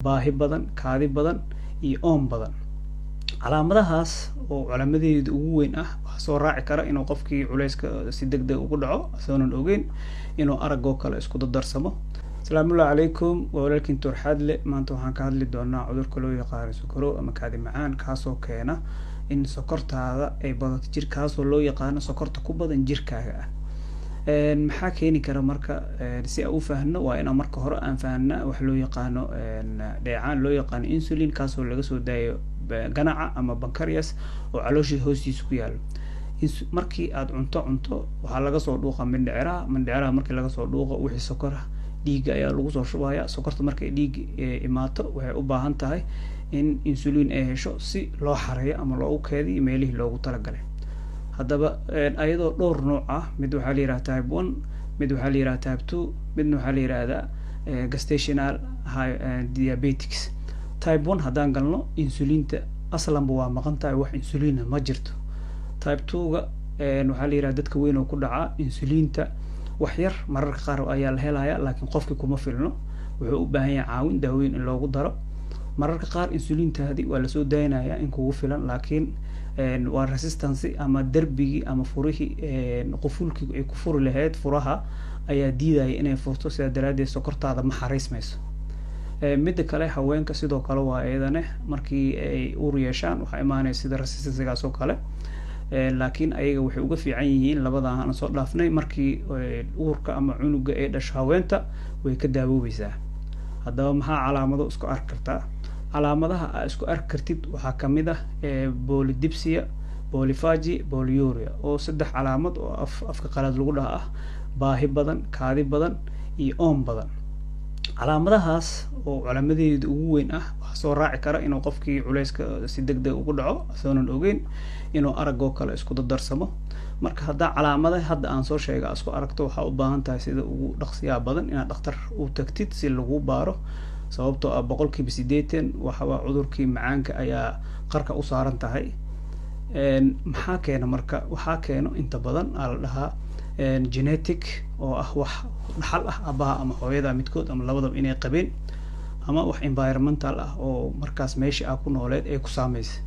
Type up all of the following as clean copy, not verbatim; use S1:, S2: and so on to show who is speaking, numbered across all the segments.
S1: Baahi badan, kaadi badan iyo oon badan. Calaamadahaas oo calaamadeeda ugu weyn ah waxaa soo raaci kara inuu qofkii culeyska si deg deg ugu dhaco isagoonan ogeyn, inuu aragoo kale isku dardarsamo. Asalaamullahi calaykum, waa walaalkiin Toorxaadle. Maanta waxaan ka hadli doonaa cudurka loo yaqaano sokorow ama kaadi macaan, kaasoo keena in sokortaada ay badato jir, kaasoo loo yaqaano sokorta ku badan jirkaaga ah. Maxaa keeni kara? Marka si aan u fahno, waa inaan marka hore aan fahnaa wax loo yaqaano dheecaan loo yaqaano insulin, kaasoo laga soo daayo ganaca ama pancreas oo caloosha hoostiisa ku yaalo. Markii aad cunto, waxaa laga soo dhuuqa mindhiciraha. Mindhiciraha markii laga soo dhuuqo, wixii sokora dhiigga ayaa lagu soo shubaya. Sokorta markay dhiigga imaato, waxay u baahan tahay in insulin ay hesho si loo xareeyo ama loogu keediyo meelihii loogu talagalay. Haddaba ayadoo dhowr nooc ah, mid waxaa la yihahda type 1, mid waxaa la yihahda type 2, midna waxaa la yihahdaa gestational diabetics. Type 1 haddaan galno, insulinta aslanba waa maqan tahay, wax insulina ma jirto. Type 2-ga waxaa la yihahda dadka weyn oo ku dhacaa, insulinta wax yar mararka qaar ayaa la helaya, laakiin qofkii kuma filno, wuxuu u baahan yahay caawin, daaweyn in loogu daro. Mararka qaar insulintaadi waa lasoo daynaya in kugu filan, laakiin waa resistance ama derbigii ama furihii qufulkii ay ku furi lahayd furaha ayaa diidaya inay furto. Sidaa daraaddeed sokortaada ma xariismayso. Midda kale, haweenka sidoo kale waa iyadane, markii ay uur yeeshaan waxaa imaanaya sida resistancegaas oo kale, laakiin ayaga waxay uga fiican yihiin labada aan soo dhaafnay, markii uurka ama cunuga ay dhasho haweenta way ka daawoobaysaa. Haddaba maxaa calaamado isku arki kartaa? Calaamadaha aa isku arki kartid waxaa kamid ah polydipsia, polyphagia, polyuria, oo saddex calaamad oo afka qalaad lagu dhaha ah baahi badan, kaadi badan iyo oon badan. Calaamadahaas oo calaamadeeda ugu weyn ah waxaa soo raaci kara inuu qofkii culeyska si deg deg ugu dhaco isagoonan ogeyn, inuu aragoo kale isku dardarsamo. Marka haddaa calaamadaha hadda aan soo sheega isku aragto, waxaa u baahan tahay sida ugu dhaqsiyaa badan inaad dhakhtar u tagtid si lagu baaro, sababtoo ah 80% waxawaa cudurkii macaanka ayaa qarka u saaran tahay. Maxaa keena? Marka waxaa keeno inta badan aa la dhahaa genetic, oo ah wax dhaxal ah, abaha ama hooyada midkood ama labadaba inay qabeen, ama wax environmental ah oo markaas meesha aa ku nooleed ay ku saameysay.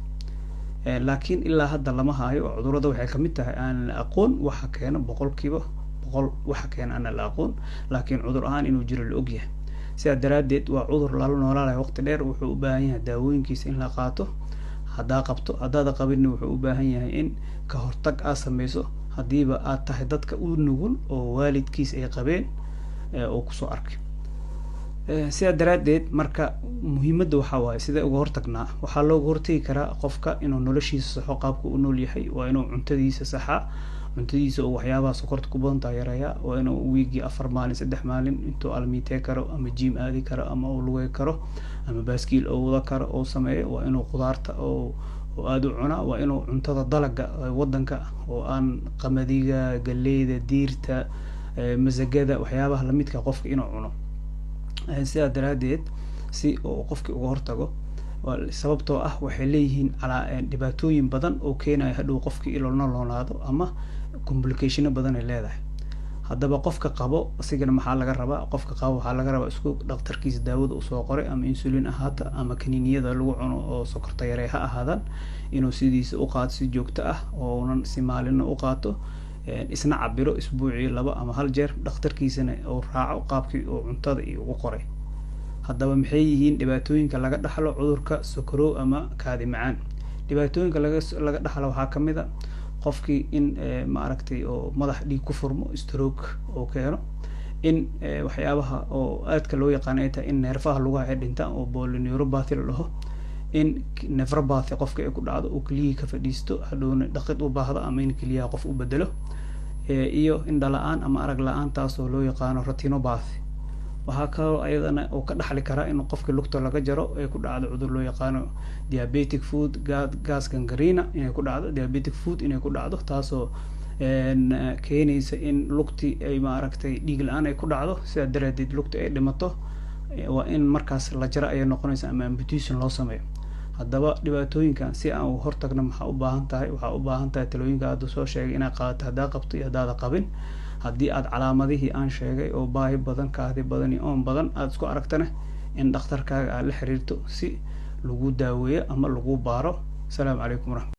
S1: Laakiin ilaa hadda lama hayo. Cudurada waxay kamid tahay aan la aqoon waxa keeno, 100% waxa keena aan la aqoon, laakiin cudur ahaan inuu jiro la ogyahay. Sidaa daraaddeed waa cudur lala noolaalayo waqti dheer. Wuxuu u baahan yahay daawooyinkiisa in la qaato haddaa qabto, haddaada qabinna wuxuu u baahan yahay in ka hortag aad sameyso, haddiiba aad tahay dadka u nugul oo waalidkiis ay qabeen oo kusoo arkay. Sidaa daraaddeed marka muhiimadda waxaa waaye, sidee uga hortagnaa? Waxaa looga hortagi karaa qofka inuu noloshiisa saxo, qaabka u nool yahay. Waa inuu cuntadiisa saxaa, cuntadiisa uu waxyaabaha sokorta ku badan taha yareeyaa. Waa inuu wiigii 4 maalin, 3 maalin intuu almiitee karo ama gym aadi karo ama uu lugey karo ama baaskiil oo wada karo oo sameeyo. Waa inuu khudaarta oo aada u cunaa. Waa inuu cuntada dalaga waddanka oo aan qamadiga, galeyda, diirta, masagada, waxyaabaha lamidka qofka inuu cuno. Sidaa daraaddeed si uu qofki uga hortago, sababtoo ah waxay leeyihiin dhibaatooyin badan oo keenaya hadhow qofkii inuu la noolaado ama complicationo badan ay leedahay. Haddaba qofka qabo isigana maxaa laga rabaa? Qofka qabo waxaa laga rabaa isku dhakhtarkiisa daawada usoo qoray, ama insulin ahaata ama kaniiniyada lagu cuno oo sokorta yarey ha ahaadaan, inuu sidiisa u qaato si joogto ah, ounan si maalina u qaato, isna cabiro isbuucii laba ama hal jeer, dhakhtarkiisana uu raaco qaabkii uu cuntada iyo ugu qoray. Haddaba maxay yihiin dhibaatooyinka laga dhaxlo cudurka sokorow ama kaadi macaan? Dhibaatooyinka laga dhaxlo waxaa kamid a qofkii in maaragtay oo madax dhiig ku furmo, stroke oo keeno, in waxyaabaha oo aadka loo yaqaan ay tahay in neerfaha lugaha ay dhintaan oo polyneuropathy la dhaho, in nephropathy qofka ay ku dhacdo oo keliyihii ka fadhiisto, hadhowna dhaqid u baahdo ama in keliyaha qof u bedelo, iyo indha la-aan ama arag la-aan, taasoo loo yaqaano retinopathy. Waxaa kaloo ayadana uu ka dhaxli karaa in qofkii lugta laga jaro ay ku dhacdo cudur loo yaqaano diabetic foot gas gangrene, inay ku dhacdo diabetic foot inay ku dhacdo, taasoo keenaysa in lugti ay maaragtay dhiig la-aan ay ku dhacdo, sidaa daraadeed lugti ay dhimato. Waa in markaas la jaro ayay noqonaysa ama amputation loo sameeyo. Haddaba dhibaatooyinkan si aan u hortagno, maxaa u baahan tahay? Waxaa u baahan tahay talooyinka hadda soo sheegay inaad qaadato, haddaa qabto iyo haddaada qabin. Haddii aad calaamadihii aan sheegay oo baahi badan, kaadi badan iyo oon badan aada isku aragtana, in dhakhtarkaaga aad la xiriirto si lagu daaweeyo ama lagu baaro. Asalaamu calaykum waraxmat.